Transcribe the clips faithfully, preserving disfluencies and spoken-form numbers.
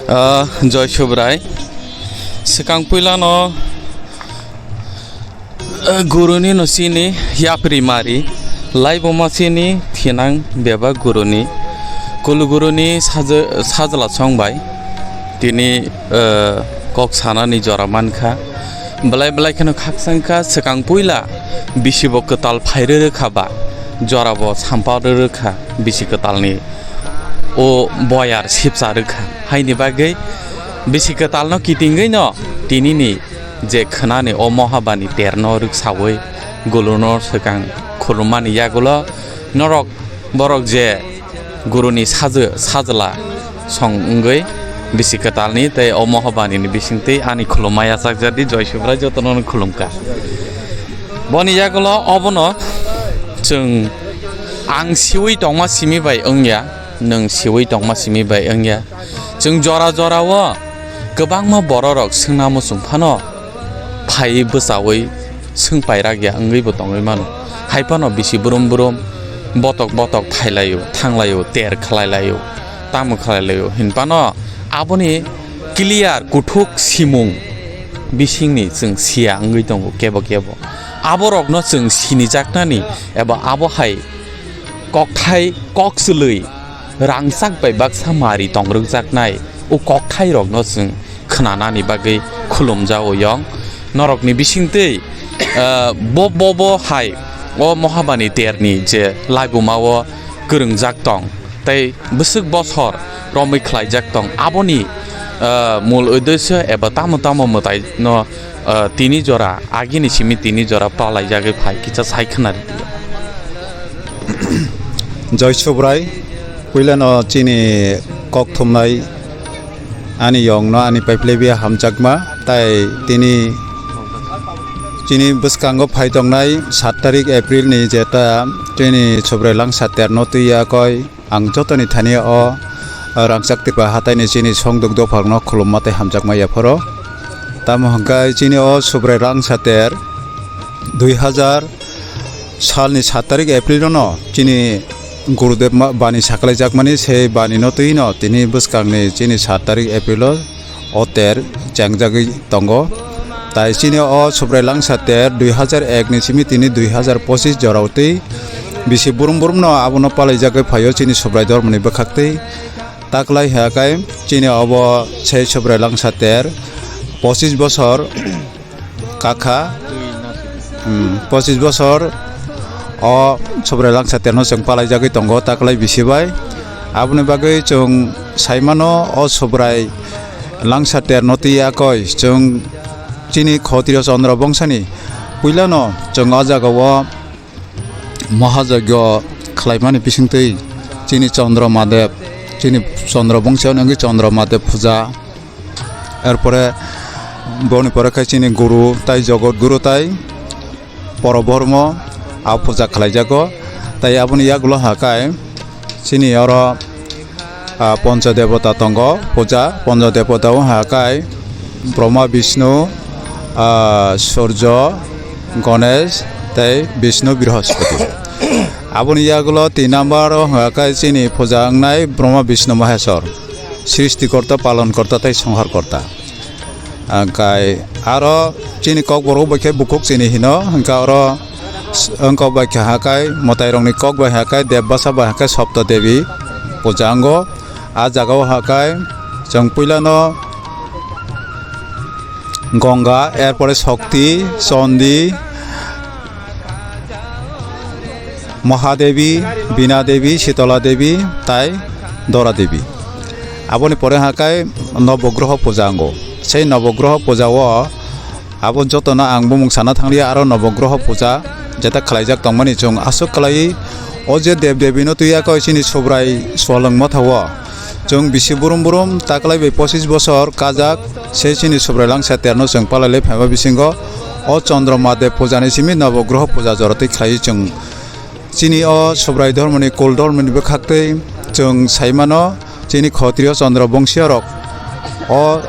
Ah, Joy Subrai. Swkang puilano, ah, guruni no chini yapri mari, laibuma chini thinang bebak guruni, kulu guruni sajla song bai tini, ah, kok sanani jora mankha. Belai belai kheno khakchangkha, swkang puila bisibo kwtal phairwi rwkha ba, jorabo sampa rwkha bisi kwtalni. O boyar sipsa rwkha. Haini bagwi bisi kwtalno kitingwi no tinini je khwnani o mohabani terno rwksawi guluno swkang khulumani yagulo norok borok je guruni sajla song wngwi bisi kwtalni tei o mohabanini bisingtwi ani khulumma yachakjadi Joy Subrai jotono khulumkha. Boni yagulo obono chwng ang siwi tongma simi bai wngya. Nwng siwi tongma simi bai wngya. Chwng jora jora o kwbangma bororok swngna muchung phano phaiwi bwchaui swng pairak ya wngwi bo tongwi mano. Hai phano bisi brum brum botok botok thailaio, thanglaio, ter khlailaio, tamo khlailaio hin phano aboni clear kuthuk simung bisingni chwng siya wngwi tongo kebo kebo. Aborokno chwng sinijaknani eba abo hai kokthai kok chwlwi rangchak bai baksa mari tongrwkjaknai o kokthairokno chwng khwnanani bagwi khulumjago yong. Norokni bisingtwi, ah, bo, bo, bo hai o mohabani terni je laibuma o kwrwngjak tong tei bwswk bosor romwi khlaijak tong, aboni, ah, mul uddesyo eba tamo tamo mwtaino, ah, tini jora, agini simi tini jora palaijagwi phai kisa sai khwnari. Joy Subrai, puilano chini kok thumnai ani yongno ani paiphlebya hamjakma, tai tini chini bwskango phai tongnai saat tarik April ni jeta chini Subrai Langsa terno twi yakoi. Ang jotoni thani o rangchak tipa hataini chini songduk dophangno khulumma tei hamjakma yapharo. Tamo hwnkhe chini o Subrai Langsa ter dui hazar salni saat tarik April no chini Gurudev ma-, bani saklaijakmani sei bani no twi no tini bwskangni chini saat tarik April o o ter chengjagwi tongo. Tai chini o Subrai Langsa ter dui hazar ek ni simi tini dui hazar pochis jorao twi bisi brum brum no abono palaijagwi phaio chini Subrai dormoni bwkhaktwi. Taklai hakai chini obo sei Subrai Langsa ter pochis bosor kakha, hmm, pochis bosor o Subrai Langsa terno chwng palaijagwi tongo taklai bisi bai. Aboni bagwi chwng saimano o Subrai Langsa terno twi yakoi chwng chini Khotrio Chandra bongsani puilano chwng o jagao mohajagyo khlaimani bisingtwi chini Chandra Madev, chini Chandra bongsi wngwi Chandra Madev puja. Erpore boni pore khe chini guru tai jogot guru tai poro bormo a puja khlaijago. Tai aboni yagulo hakai chini oro, ah, poncha debota tongo, puja poncha debota o hakai Brahma, Vishnu, ah, Surjo, Ganesh tei Vishnu, Brihaspati. Aboni yagulo tin number o hakai chini puja wngnai Brahma, Vishnu, Maheshwar. Srishtikorta, palonkorta tei songharkorta. Hwnkhe aro chini kokborok bai khe bukhuk chini hino, hwnkhe oro s-, wngkok bai khe hakai mwtairokni kok bai hakai Debbasa bai hakai Sapta Devi puja wngo. A jagao hakai chwng puilano Ganga, erpore Shakti, Chandi, Mahadevi, Bina Devi, Sitola Devi, tai Dora Devi. Aboni pore hakai Nobogroho puja wngo. Sei Nobogroho puja o abo jotono ang bumung sana thangliya, aro Nobogroho puja jeta khlaijak tongmani chwng aswk kwlaiwi o je Dev Devi no twiya koi chini Subrai swalwng motha o. Chwng bisi burum burum taklai bai pochis bosor kajak se chini Subrai Langsa terno chwng palailai phaima bisingo o Chandra Madev puja ni simi Nobogroho puja jora twi khlaiwi chwng chini o Subrai dhormoni kul dhormoni bwkhaktwi chwng saimano chini Khotrio Chandra bongsiyorok o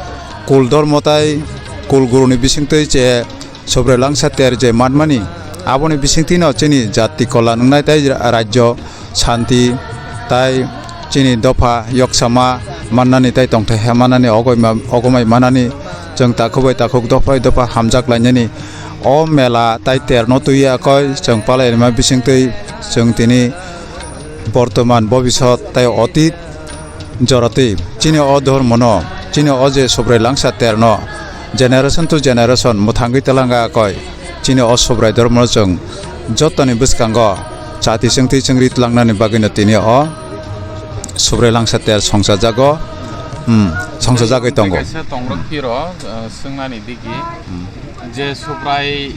kul dhormo tai kul guruni bisingtwi che Subrai Langsa ter je manmani, aboni bisingtwino chini jati kolan wngnai tei ra-, rajyo santi tai chini dopha yoksama mannani tei tongthai ha mannani, ogoi ma-, ogomai mannani, chwng takhuk bai takhuk, dopha bai dopha hamjak lainani o mela tei terno twi ya koi chwng palai rima bisingtwi chwng tini bortoman, bobisot tei otit jorotwi chini o dhormono, chini o je Subrai Langsa terno generation to generation mwthangwi twlanga koi. Chini o Subrai dhormo chwng jotoni bwskango chati chwngtwi chwngri tlangnani bagwino tini o Subrai Langsa ter songchajago, hmm, songchajagwi tongo. Kaisa tongrok phiro, uh, swngnani digi. Hmm. Je Subrai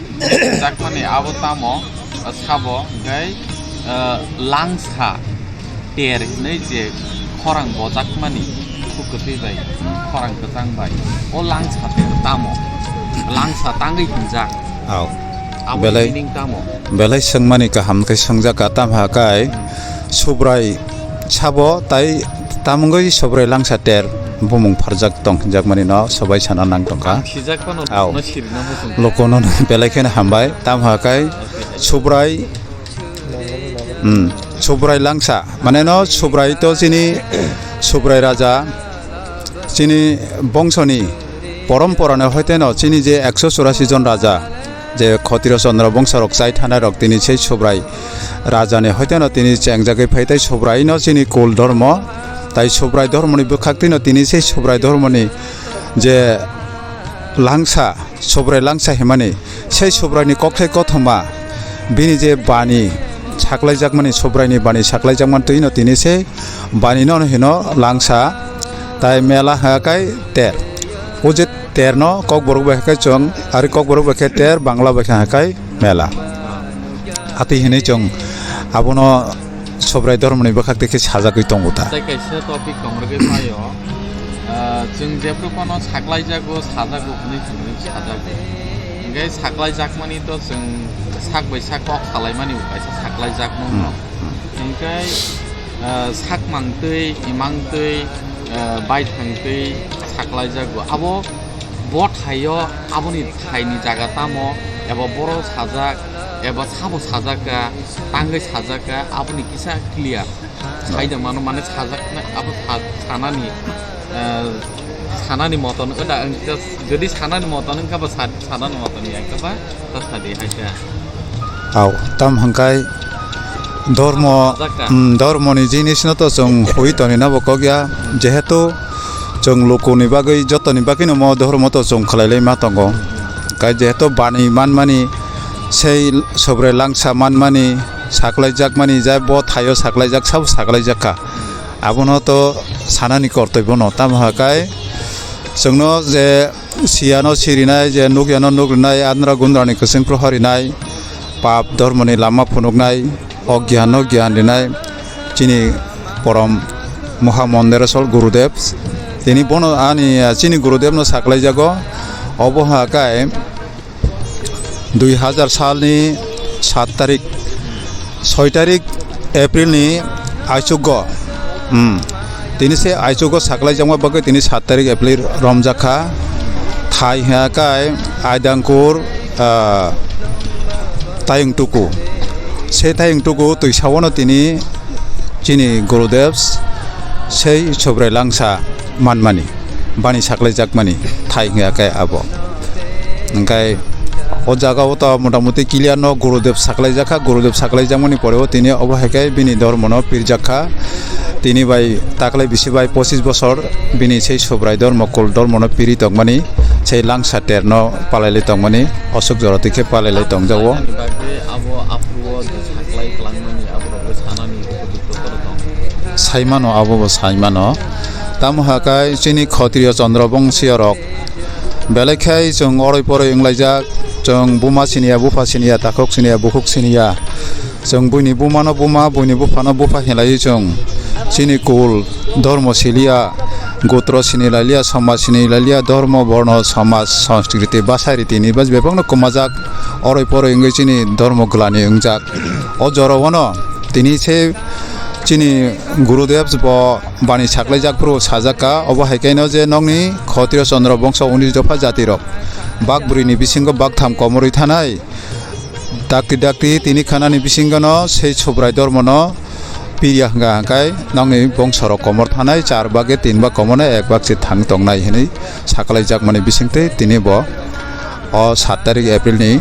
jakmani abo tamo, uh, sabo, hwnkhe, uh, Langsa ter hinwi je khorang bojakmani, khuk kwtwi bai, khorang kwchang bai, o Langsa ter tamo? Langsa tangwi hinjak. Au. Aboni belai, meaning tamo? Belai swngmani kaham khe swngjak ka, tam ha kai Subrai sabo tai tamungwi Subrai Langsa ter bumung pharjak tong hinjakmani no sobai sana nang tongkha. Sijak phano. Au. Lokono sirina muchung. Lokono belai kheno hambai, tam ha kai Subrai Hmm, Subrai Langsa, mane no Subrai to chini Subrai Raja, chini bongsoni poromporano hoiteno chini je ekso churasi jon raja, je Khotiro Chandra bongsorok chai thanai rok tini sei Subrai Rajani hoiteno tini chengjagwi phai tei Subrai no chini kul dhormo, tai Subrai dhormoni bwkhaktwino tini sei Subrai dhormoni je Langsa, Subrai Langsa himani, sei Subraini kokthai kothoma, bini je bani saklaijakmani, Subraini bani saklaijakmani twino tini sei bani no hino Langsa, tai mela ha kai ter. O je terno kokborok bai khe chwng, ari kokborok bai khe ter, Bangla bai khe ha kai mela. Atwi hinwi chwng abono Subrai dhormoni bwkhak tei khe sajagwi tongo ta. Tei kaisa topic tongrogwi phaio, ah, chwng jephru phano saklaijago, sajago hwnwi chwngno sajago. Hwnkhe saklaijakmani to chwng sak bai sak kok salaimani bo kaisa saklaijakmung no. Hmm, hmm. Hwnkhe, ah, sakmang twi, imang twi, ah, baithang twi saklaijago. Abo bo thaio, aboni thaini jaga tamo, eba boro sajak, eba sabo sajak ka, tangwi sajak ka, aboni kisa clear. Saida mano, mane sajak na, abo sa-, sanani, eh, sanani moton, oda ang just, jodi sanani moton wngkha ba sa-, sanani moton ya wngkha ba, ta sadi hai kha. Au, tam hwnkhe dhormo, sajak ka. Hmm, dhormoni jinisno to chwng hui tonina bo kok ya, jehetu chwng lukuni bagwi, jotoni bagwino mo dhormo to chwng khlai lai ma tongo. Kai jehetu bani manmani, sei Subrai Langsa manmani, saklaijakmani, jai bo thaio saklaijak, sabo saklaijak kha. Abono to sanani kortoi bono. Tamo hai kai chwngno je siyano sirinai, je nukyano nukrinai, andra gundrani kwchwng prohorinai, pap dhormoni lama phunuknai, o gyan no gyan rinai chini porom Moha Mondireswar Gurudev. Tini bono ani, ah, chini Gurudevno saklaijago. Obo ha kai dui hazar salni sat tarik, soi tarik Aprilni aichugo. Hmm. Tini se aichugo saklaijakma bagwi tini sat tarik April romjakha. Thai ha kai Aidangkur, ah, Tayung Tuku. Se Tayung Tuku twi sawano tini chini Gurudev sei Subrai Langsa manmani, bani saklaijakmani thai hwnkhe abo. Hwnkhe o jaga o to motamuti clear no Gurudev saklaijakha, Gurudev saklaijakmani pore o tini obo hai khe bini dhormo no pirjakha. Tini bai taklai bisi bai pochis bosor bini sei Subrai dhormo, kul dhormo no piri tongmani, sei Langsa ter no palailai tongmani, osuk jora twi khe palailai tongjago. Ani bagwi abo aphuru o je saklai kwlangmani aborok sanani. Saimano, abo bo saimano. Tamo hakai chini Khotriyo Chandra Bongsiyo rok belai khai chwng oroi poroi wnglaijak, chwng buma siniya, bupha siniya, takhuk siniya, bukhuk siniya. Chwng buini bumano buma, buini buphano bupha hinlaiwi chwng chini kul, dhormo siliya, gotro sinilailiya, somaj sinilailiya, dhormo, borno, somaj, sanskriti, bwsa ritini bebakno kwmajak, oroi poroi wngwi chini dhormo glani wngjak. O jorao no tini se chini Gurudev bo bani saklaijak phuru sajak ka, obo hai kaino je nokni Khotriyo Chandra Bongso unis dopha jati rok bak bwrwini bisingo bak tham komorwi thanai. Dakti dakti tini khanani bisingo no sei Subrai dhormo no Piriya hwnkha hwnkhe nokni bongsorok komor thanai, char bage tin bag komornai, ek bag se thang tongnai hwnwi saklaijakmani bisingtwi tini bo o sat tarik April ni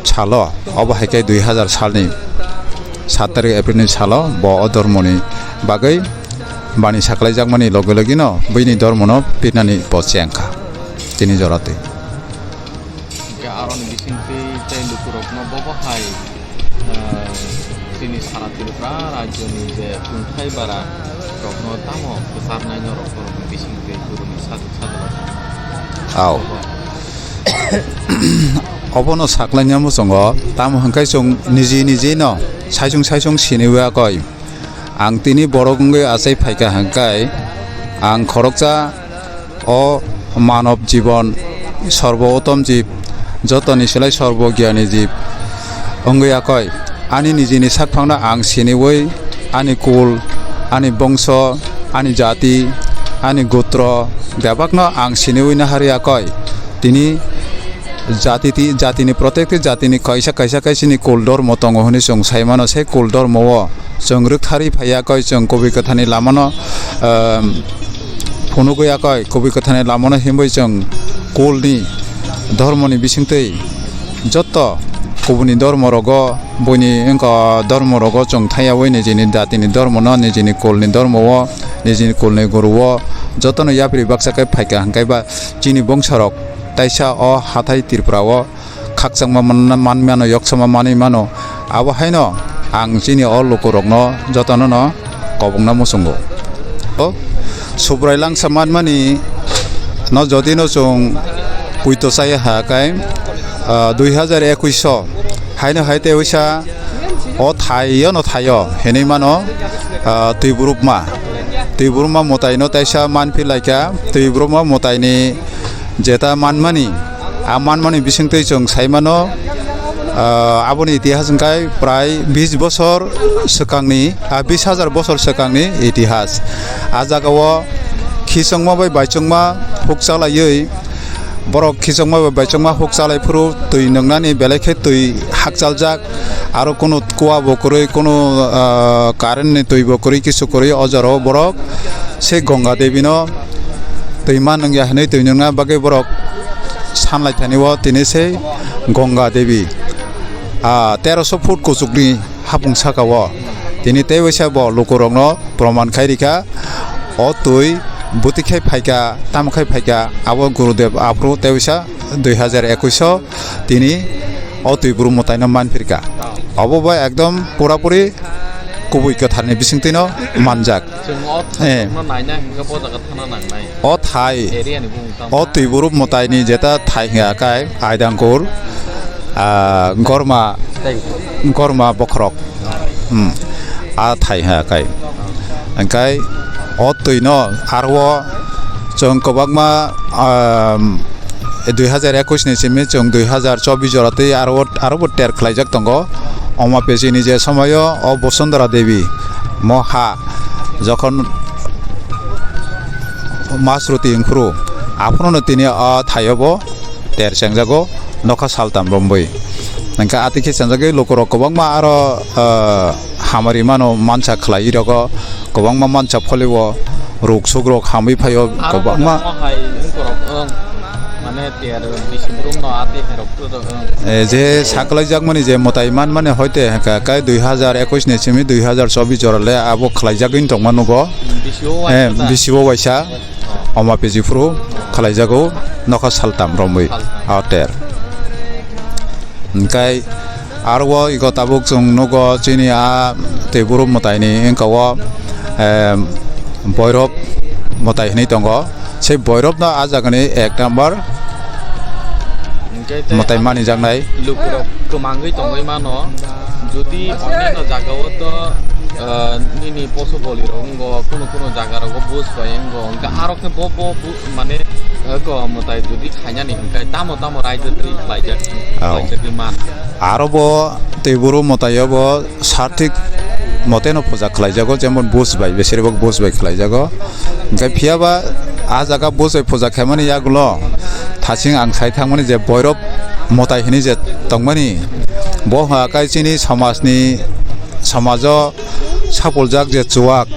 salo, obo hai khe dui hazar salni sat tarik April ni salo bo o dormoni bagwi bani saklaijakmani loge logino buini dormono pirnani bo chengkha tini joratwi. Hingke aroni bisingtwi tei lukurokno bobo hai, ah, chini sara Tripura rajyoni je tungthai bara rokno tamo kwcharnai norok borokni bisingtwi guruni sajwk sajwk rok. Ao. Bobo. Obono saklaina muchungo, tamo hwnkhe chwng niji niji no saisung saisung siniwi akoi. Ang tini borok wngwi achai phaikha hwnkhe ang khoroksa o manob jibon, sorbo uttom jib, jotoni silai sorbo gyani jib wngwi akoi. Ani nijini sakphangno ang siniwi, ani kul, ani bongso, ani jati, ani gotro, bebakno ang siniwi naharwi akoi. Tini jati ti-, jatini, protekti jatini kaisa, kaisa, kaisini kul dormo tongo hwnwi chwng sai mano. Sei kul dormo o chwng rwktharwi phaiya koi, chwng kubui kwtharni lamano, ehm, phunugwi ya koi, kubui kwtharni lamano himwi chwng kulni dormoni bisingtwi jotto kubuni dormo rogo, buini wngkha dormo rogo chwng thaiyawi nijini jatini dormono, nijini kulni dormo o, nijini kulni guru o jotono yapri baksa khe phaikha hwnkhe ba chini bongsorok taisa o hathai Tripura o khakchangma man, man mano, yoksama manwi mano. Abo haino ang chini o lukurokno jotonono kobongna muchungo. O Subrai Langsa manmani no jodi no chwng puito chaya ha kai, ah, dui hazar ekush o haino hai tei wisa o thaio no thaio hinwi mano, ah, twi burupma. Twi burupma mwtaino taisa manphi laikha, twi burupma mwtaini jeta manmani, a manmani bisingtwi chwng sai mano, ah, aboni itihas wngkha prai bis bosor swkangni, ah, bis hazar bosor swkangni itihas. A jagao khichongma bai baichongma huk chalaiwi, borok khichongma bai baichongma huk chalai phuru twi nwngnani belai khe twi hakchaljak, aro kunu kua bo kwrwi, kunu, ah, current ni twi bo kwrwi, kisu kwrwi, o jorao borok se Ganga Devi no twi ma nungya hinwi twi nungna bagwi borok sanlai thani o tini se Ganga Devi, ah, teroso foot kuchukni hapung saka o tini tei waisa bo lukurokno proman khai rikha. O twi bwtwi khai phaikha, tamo khai phaikha, abo Gurudev aphuru tei waisa dui hazar ekush o tini o twi buru mwtaino manphirkha. Obo bai ekdom purapuri kubui kwtharni bisingtwino manjak. Chwng o Eh. thai no naina hingke bo jaga thana nangnai. O thai, Area ni bumung tamo? O twi buru mwtaini jeta thai hingya kai Aidangkur, ah, Gorma, Gorma Bokhorok. Hmm. A thai ha kai. Hingkai o twi no aro chwng kwbangma, um, dui hazar ekush ni simi chwng dui hazar chobbish jora twi aro, aro bo ter khlaijak tongo. Oma pesi ni je somoyo o Bosundhara Devi mo ha jokhon Masruti wngphuru, aphuru no tini o thaio bo ter chengjago, nokha saltam romwi. Hingkhe atwi khe chengjagwi lukurok kwbangma aro, ah, hamari mano mansa khlaiwi rogo, kwbangma mansa pholiwo, ruk sukrok hamwi phaio Aro kwbangma. Kwbangma hai wngkorok wng, mane ter bisi brumno atwi khairok. Eh, je saklaijakmani je mwtai manmani hoite hwnkha kai dui hazar ekush ni simi dui hazar chobbish jora le abo khlaijagwi tongma nugo. Bisi o Eh, waisa da? Bisi o waisa. Oma piji phuru khlaijago nokha saltam romwi Saltam. A ter. Hingkai aro o iko tabuk chwng nugo chini a tei buru mwtaini wngka o, eh, boirok mwtai hinwi tongo. Se boirokno a jagani ek number Hingke tei mwtai manijaknai. Lukurok kwmangwi tongwi mano. Jodi onyaino jagao to, ah, nini poso bolirok wngo, kunu kunu jagarogo buj bai wngo, hingke aro khe bo, bo, bo, mane, eh, ko mwtai jodi khainani hingke tamo tamo raida twi khlaijak, Ao. Khlaijagwi man. Aro bo tei buru mwtaio bo Sathik moteno puja khlaijago, jemon buj bai, besirbak buj bai khlaijago. Hingkhe phiyaba a jaga buj bai puja khaimani yagulo thaching ang sai thangmani je boirok mwtai hinwi je tongmani, bo hwnka khe chini somajni, somajo thapuljak je chuwak,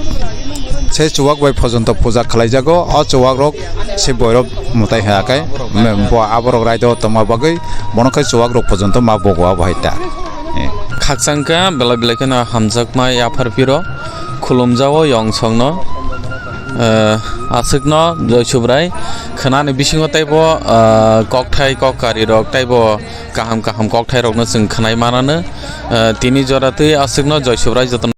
se chuwak bai phojonto puja khlaijago, o chuwak rok se boirok mwtai hai khe, bo aborok raida tongma bagwi bono khe chuwak rok phojonto ma bogo abo hai ta. Eh. Khakchangkha belai belai kheno hamjakma yaphar phiro khulumjago yong songno, eh, aswkno Joy Subrai khwnani bisingo teibo, eh, kokthai kokkari rok teibo kaham kaham kokthai rokno chwng khwnai manano, eh, tini jora twi aswkno Joy Subrai jotono